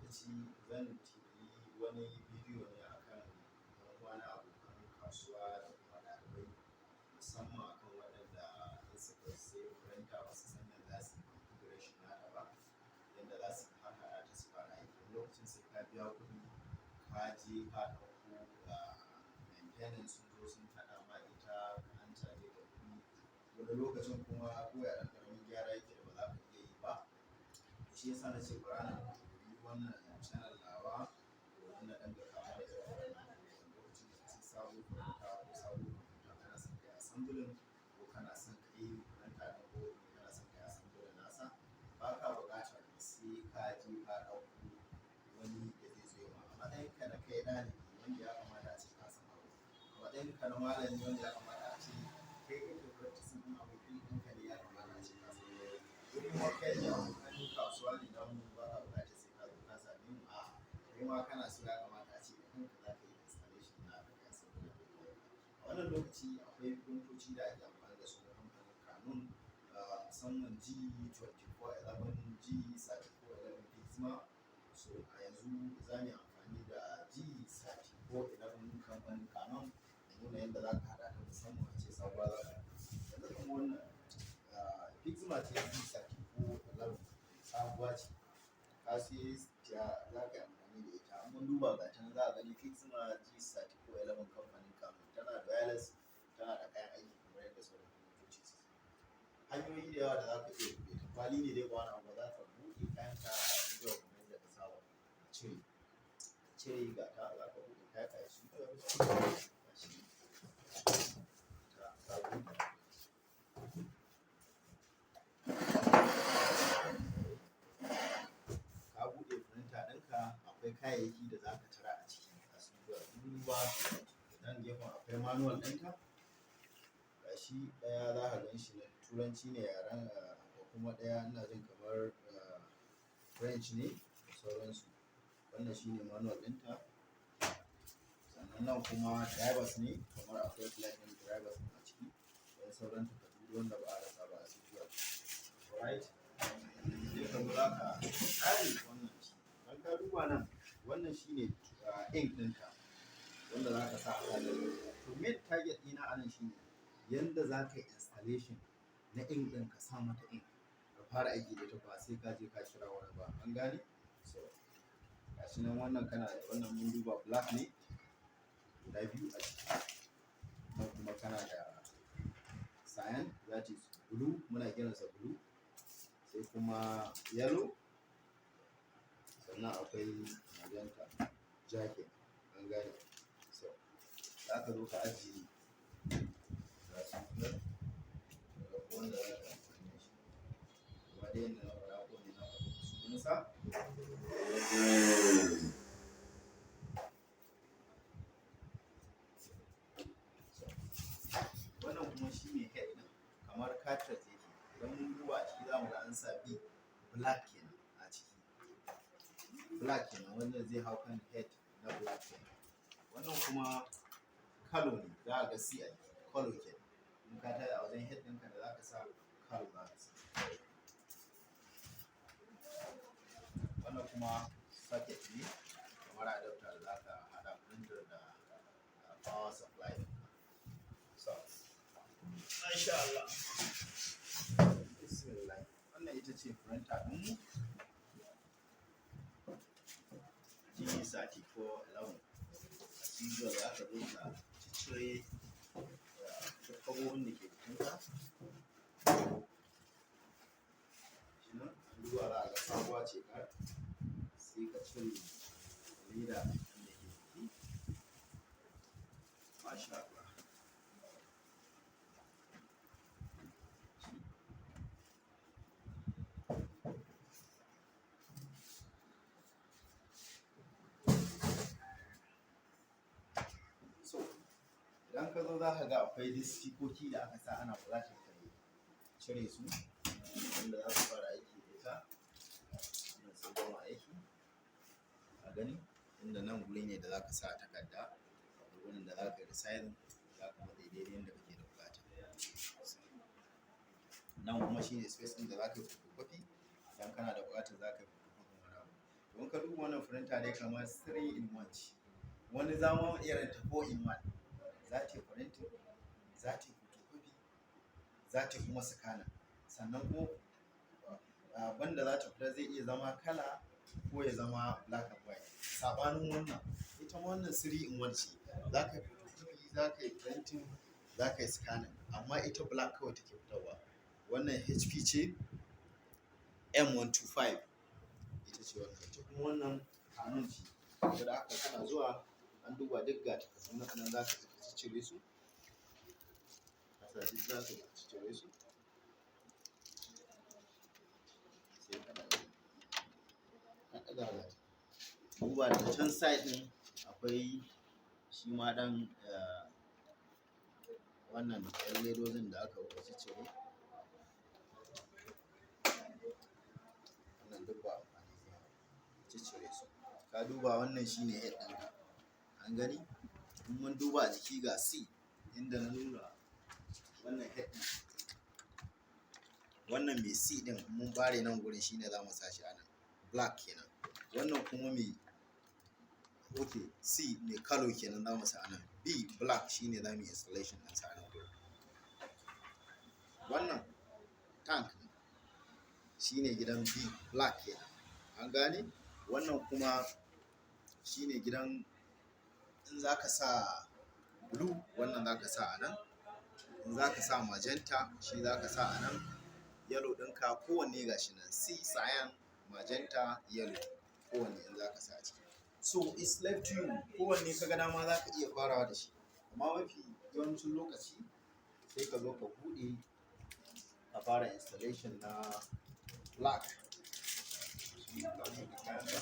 Lokaci zan yi wani bidiyo ne akan yan uwana abokan kasuwa da kuma ɗalibai, musamman akan waɗanda in suka sayi printer ba su san yadda za su yi configuration nata ba, yadda za su harhaɗa ta su fara aiki. Wani lokacin sai ka biya kuɗi, ka je ka ɗauko maintenance sun zo sun haɗa ma ita, an caje ka kuɗi. Wani lokacin kuma ko ya ɗan ƙaramin gyara yake da ba za ka iya yi ba. Shi ya sa na ce bara na yi wannan channel nawa domin na ɗan ga kawo mana irin wannan abubuwan. Lokacin da ka sayi sabo printer ko sabo computer, kana son ka yi assembling ko kana son ka yi printer ɗin ko kana son ka yi assembling nasa, ba ka buƙatar sai ka je ka ɗauko wani da zai zo ya ma. A matsayin ka na kai ɗalibi wanda ya kamata ace ka san abu, a matsayin ka na malami wanda ya kamata ace kai kake practicing ɗin abu, field ɗinka ne, ya kamata ace ka san. Ko kuma kai ne abokan kasuwa ne namu, ba ka buƙatar sai ka zo ka same mu. A'a, kai ma kana so, ya kamata ace da kanka za ka yi installation naka, ka yi assembling ɗin kayanka. A wannan lokaci akwai printoci da ake amfani da su na kamfanin Canon, musamman G2411, G3411 Pixma. So a yanzu za mu yi amfani da G3411 kamfanin Canon da nuna yadda za ka haɗa ta, musamman ace sabuwa za ka. Yanzu kamar wannan Pixma ce G3411, sabuwa ce. Ka siye ta, za ka yi amfani da ita. Mun duba ga ta nan, za a gani Pixma G3411 kamfanin Canon. Tana da wireless, tana da kayan aiki kamar yadda sauran printoci suke. Hanyoyi da yawa da za ka iya buɗe ta. Kwali ne dai, ba wani abu ba, za ka buɗe kayanka a cikin kamar yadda ka saba. Ka cire, ka cire, ga ta, za ka buɗe kayanka shi. Gashi. Ta, ka buɗe. Ka buɗe printer ɗinka, akwai kayayyaki da za ka tara a ciki. As usual. Duba nan gefen, akwai manual ɗinta. Gashi ɗaya za ka gan shi na Turanci ne yaren, da kuma ɗaya ina jin kamar French ne da sauransu. Wannan shine manual ɗinta. Sannan nan kuma drivers ne, kamar akwai plug ɗin drivers ɗin a ciki. Da sauran takardu wanda ba a rasa ba, as usual. Alright. Sai ka zo za ka ƙare wannan shi. Idan ka duba nan, wannan shine ink ɗinta wanda za ka sa a target. To, main target ɗina a nan shine yanda za ka yi installation na ink ɗin, ka sa mata ink, ka fara aiki da ita ba sai ka je ka kira wani ba. An gane? So gashi nan, wannan kana wannan, mun duba black ne guda biyu a ciki. Nan kuma kana da cyan, that is blue, muna kiransa blue. Sai kuma yellow. Sannan akwai magenta, ja kenan. An gane? So za ka zo ka ajiye, ga su nan, ka ɗauko wanda za ka yi amfani da shi. Amma dai yanda na faɗa, kowanne na faɗi sunansa. So wannan kuma shine head ɗin, kamar cartridge yake. Idan mun duba a ciki, za mu ga an sa B, black kenan a ciki. Black kenan, wannan zai hau kan head na black kenan. Wannan kuma color ne, za a ga C a jiki, color kenan. In ka tashi a wajen head ɗinka da za ka sa, color za ka sa. Wannan kuma socket ne, kamar adapter da za ka haɗa printer da power supply ɗinka. So, masha Allah. Bismillah. Wannan ita ce printer ɗinmu. G3411. As usual, za ka zo ka ciccire duk kwabobin da ke jikinta. Shi nan, an duba za a ga sabuwa ce kar. Sai ka cire leda ɗin da ke jiki. Masha Allah. So idan ka zo, za ka ga akwai stikoki da aka sa, ana buƙatar ka cire su wanda za su fara aiki da ita. Wannan sun gama aiki. A gani inda nan guri ne da za ka sa takarda, akwai wurin da za ka yi resizing, za ka matse daidai yanda kake da buƙata. Nan kuma shine space ɗin da za ka yi photocopy. Idan kana da buƙatar za ka yi photocopy wani abu. Don ka duba wannan printer dai kamar 3 in 1 ce. Wani zama mu iya ranta 4 in 1. Za ta yi printing, za ta yi photocopy, za ta yi kuma scanner. Sannan kuma banda za ta fita zai iya zama kala ko ya zama black and white. Saɓanin wannan, ita ma wannan 3 in 1 ce. Za ka yi photocopy, za ka yi printing, za ka yi scanning, amma ita black kawai take fitarwa. Wannan HP ce M125, ita ce wannan. Ita kuma wannan Canon ce. Saboda haka kana zuwa an duba duk ga takardun nan nan, za ka ciccire su. Kasa duk za ka ciccire su. Sai ka ɗaga. Ka ɗaga za ta. Duba da can side ɗin akwai shi ma ɗan wannan ɗan ledojin da aka ciccire. Wannan duk ba amfani zai ba. Ciccire su. Ka duba, wannan shine head ɗinka. An gani? In mun duba a jiki ga C inda na nuna wannan head ɗin. Wannan mai C ɗin mun bare nan gurin, shine za mu sa shi a nan. Black kenan. Wannan kuma mai, okay, C mai color kenan za mu sa a nan. B black shine za mu yi installation ɗinsa a nan gurin. Wannan tank ne. Shine gidan B black kenan. An gane? Wannan kuma shine gidan in za ka sa blue, wannan za ka sa a nan. In za ka sa magenta, shi za ka sa a nan. Yellow ɗinka, kowanne ga shi nan. C cyan, magenta, yellow. Kowanne in za ka sa a ciki. So it's left to you. Kowanne ka ga dama za ka iya farawa da shi. Amma mafi yawancin lokaci sai ka zo ka buɗe ka fara installation na black. Ka buɗe kayanka.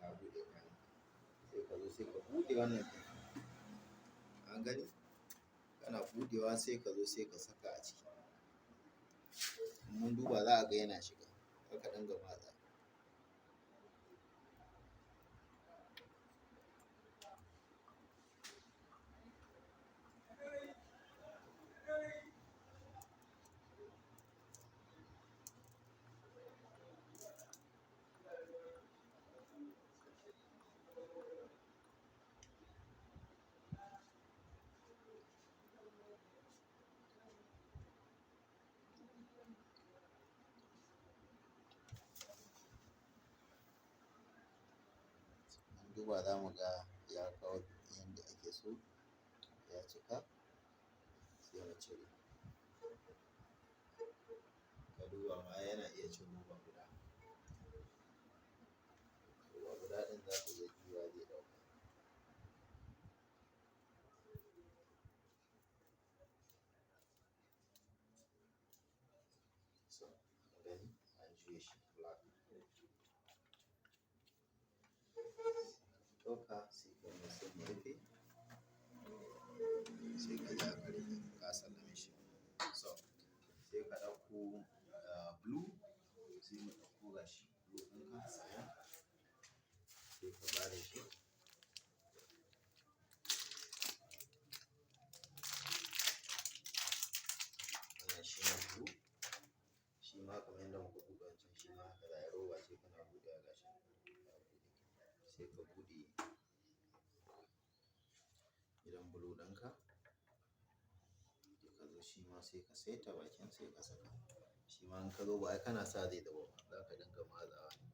Ka buɗe kayanka. Sai ka zo sai ka buɗe wannan ɗin. An gani? Kana buɗewa sai ka zo sai ka saka a ciki. In mun duba za a ga yana shiga. Kar ka dinga matsa. Mun duba za mu ga ya kawo yanda ake so, ya cika, sai mu cire. Ka duba ma yana iya cin roba guda. Roba guda ɗin za ka iya juyawa zai ɗauka. So, an gani? An juye shi black. Ɗauka sai ka mai sai mu rufe. Sai ka ja ka rufe ka sallame shi. So sai ka ɗauko blue, sai mu ɗauko gashi blue ɗinka cyan, sai ka ɓare shi. Wannan shi ne blue. Shi ma kamar yadda muka buɗe wancan, shi ma haka za a yi, roba ce kana buɗewa gashi ka buɗe. Sai ka buɗe gidan blue ɗinka. Sai ka zo shi ma sai ka saita bakin sai ka saka. Shi ma in ka zo ba ai kana sa zai zuba ba. Za ka dinga matsawa ne.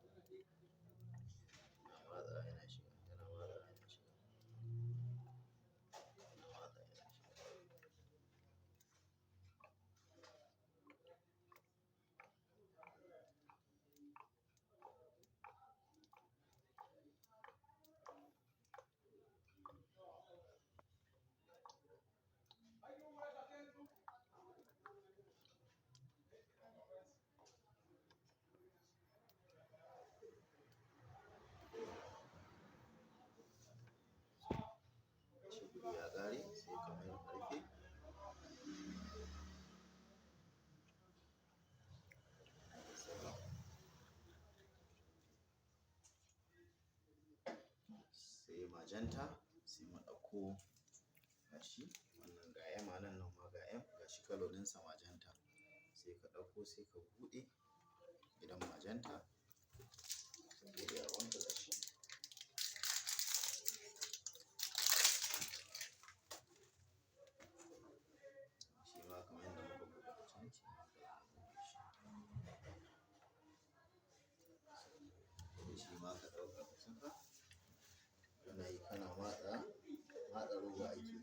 Yana matsawa yana shiga, yana matsawa yana shiga. Yana matsawa yana shiga. Shi blue ya ƙare, sai ka mayar ka rufe. Sai magenta, sai mu ɗauko gashi wannan ga M a nan, nan ma ga M, ga Gashi colour ɗinsa magenta. Sai ka ɗauko sai ka buɗe gidan magenta. Ka buɗe abunka gashi. Shi ma kamar yadda muka buɗe wancan shi ma haka zamu buɗe shi. Sai shi ma ka ɗauka ka saka. Kana yi kana matsa, matsa roba ake yi.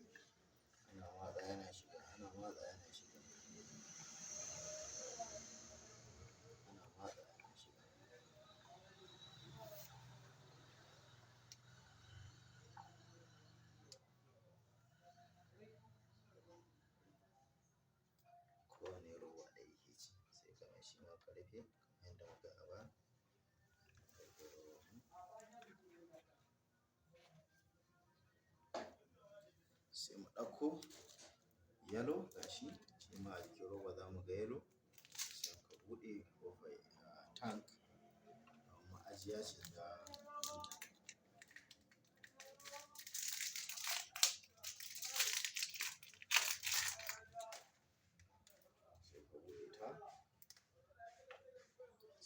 Ana matsa yana shiga, ana matsa yana shiga. Ana matsa yana shiga. Ko wane roba ɗaya yake ci sai ka mai shi ma ka rufe kamar yadda muka yi a baya. Ka rufe roban mu. Sai mu ɗauko yellow gashi. Shi ma a jikin roba za mu ga yellow. Sai ka buɗe ƙofar tank. Ma'ajiya ce ta. Sai ka buɗe ta.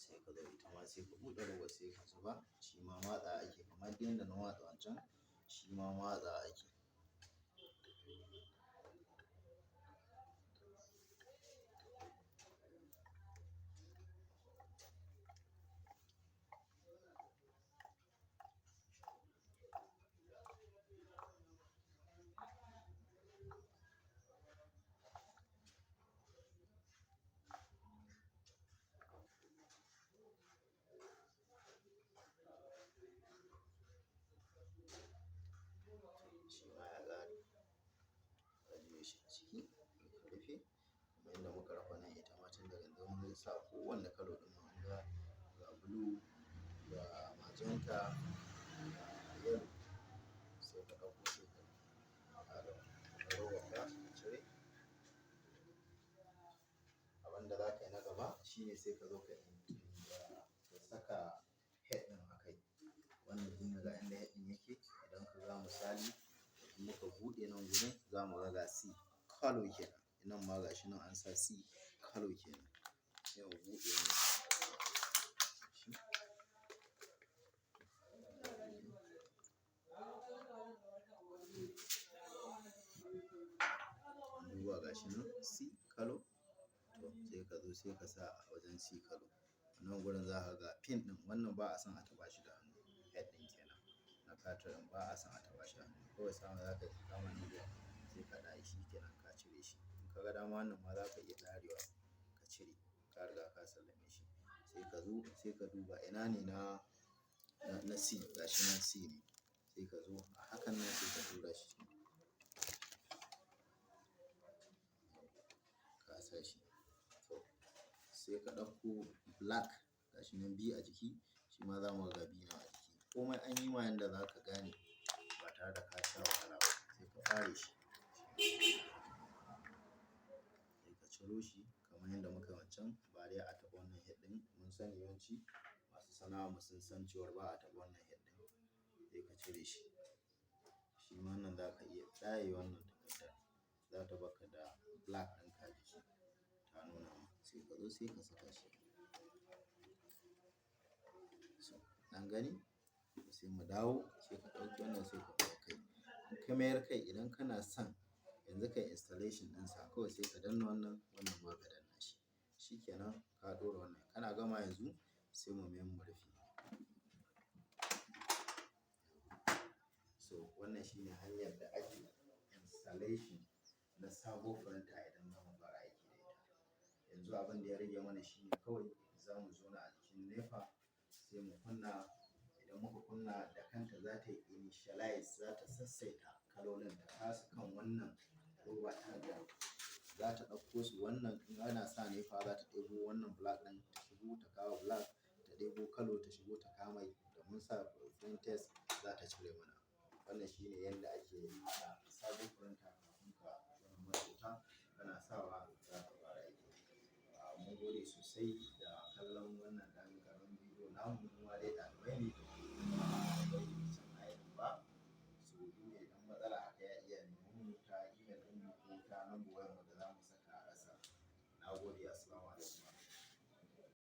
Sai ka zo ita ma sai ka buɗe roba sai ka zuba. Shi ma matsa ake kamar dai yanda na matsa wancan. Shi ma matsa ake. Shi ma ya ƙare. Ka juye shi a ciki, ka rufe. Kamar yadda muka rufe nan ita ma tun daga yanzu mun sa kowanne colour ɗin mun ga, ga blue, ga magenta, ga yellow. Sai ka ɗauko sai ka ƙara robar ka cire. Abin da za ka yi na gaba shine sai ka zo ka saka head ɗin a kai. Wannan shine ga inda head ɗin yake. Idan ka ga misali in muka buɗe nan gurin za mu ga ga C colour kenan. Nan ma gashi nan an sa C colour kenan. Sai mu buɗe nan. Shi. Duba gashi nan C colour. To sai ka zo sai ka sa a wajen C colour. Nan gurin za ka ga pin ɗin. Wannan ba a son a taɓa shi da hannu. Head ɗin kenan. Na cartridge ɗin ba a son a taɓa shi da hannu. Kawai sama za ka kama nan gurin sai ka ɗaye shi kenan ka cire shi. In ka ga dama wannan ma za ka iya ɗarewa ka cire. Ka riga ka sallame shi. Sai ka zo sai ka duba ina ne na C gashi nan C ne. Sai ka zo a hakan nan sai ka tura shi. Ka sa shi. To sai ka ɗauko black gashi nan B a jiki. Shi ma za mu ga B nan a jiki. Komai an yi ma yanda za ka gane ba tare da ka sha wahala ba. Sai ka ɓare shi. Sai ka ciro shi kamar yadda muka yi wancan. Ba dai a taɓa wannan head ɗin. Mun sani yawanci masu sana'a mu sun san cewar ba a taɓa wannan head ɗin. Sai ka cire shi. Shi ma wannan za ka iya ɗaye wannan takardar. Za ta baka da black ɗin ka jiki. Ta nuna ma. Sai ka zo sai ka saka shi. So an gani? Sai mu dawo sai ka ɗauki wannan sai ka mayar kai. In ka mayar kai idan kana son yanzu ka yi installation ɗinsa kawai sai ka danna wannan, wannan ma ka danna shi. Shi kenan ka ɗora wannan. Kana gama yanzu sai mu mayar mu rufe. So wannan shine hanyar da ake installation na sabo printer idan zamu fara aiki da ita. Yanzu abin da ya rage mana shine kawai za mu zauna a jikin NEPA sai mu kunna. Idan muka kunna da kanta za ta yi initialize, za ta sassaita kalolin ta kasu kan wannan roba ta da za ta ɗauko su wannan in ana sa NEPA za ta ɗebo wannan black ɗin ta shigo ta kawo black, ta ɗebo colour ta shigo ta kama da mun sa print test za ta cire mana. Wannan shine yanda ake haɗa sabo printer kafin ka jona mata wuta. Kana sawa za ta fara aiki. Mun gode sosai.